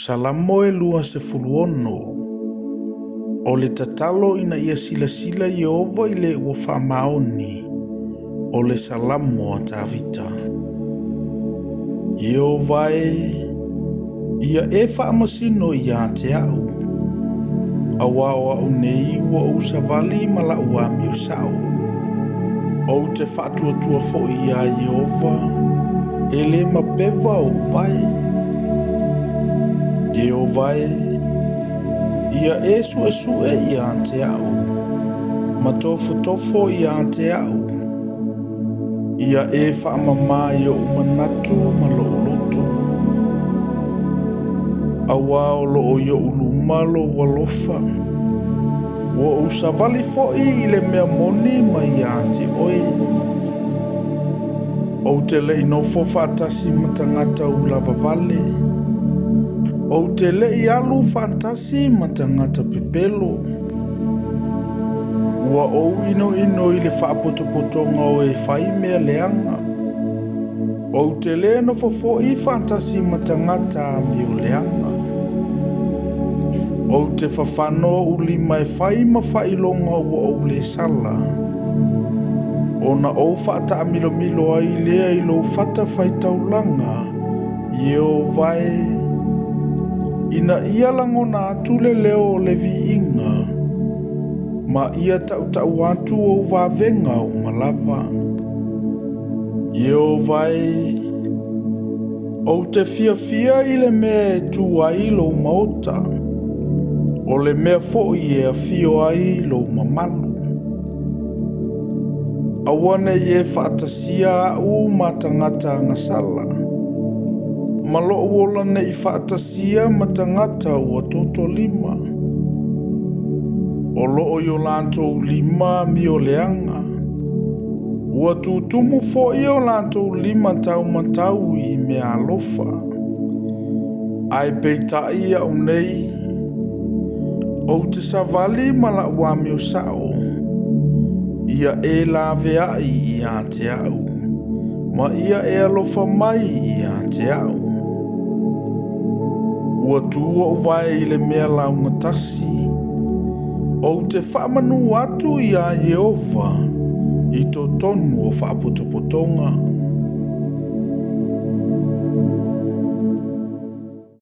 Salamo e 26. O le tatalo ina ia silasila Ieova i le ua faamaoni. O le Salamo a Tavita. Ieova e, ia e faamasino ia te au, auā o au nei ua ou savali ma la'u amio sa'o. Ou te faatuatua foi iā Ieova, e lē mapeva o'u vae. Ieova e, ia e su'esu'e ia te a'u, ma tofotofo ia te a'u. Ia e faamamā i o'u manatu ma lo'u loto. Auā o lo'o i o'u luma lou alofa. Ua ou savali fo'i i le mea moni mai iā te oe. Ou te le'i nofo faatasi ma tagata ulavavale. Ou te le'i alu faatasi ma tagata pepelo. Ua ou inoino i le faapotopotoga o e fai mea leaga. Ou te lē nofo fo'i faatasi ma tagata amio leaga. Ou te fafano o'u lima e fai ma faailoga ua ou lē sala, ona ou faataamilomilo ai lea i lou fatafaitaulaga, Ieova e, ina ia lagona atu le leo o le viiga, ma ia tautau atu ou vavega uma lava. Ieova e, ou te fiafia i le mea e tu ai lou maota, o le mea fo'i e afio ai lou mamalu. Aua nei e faatasia a'u ma tagata agasala, ma lo'u ola ne'i faatasia ma tagata ua totolima. O lo'o i o latou lima amio leaga, ua tutumu fo'i o latou lima taumatau i meaalofa. Ae peita'i a'u nei, ou te savali ma la'u amio sa'o, ia e laveai ia te a'u, ma ia e alofa mai ia te a'u. Ua tū o'u vae i le mea laugatasi, ou te faamanū atu iā Ieova i totonu o faapotopotoga.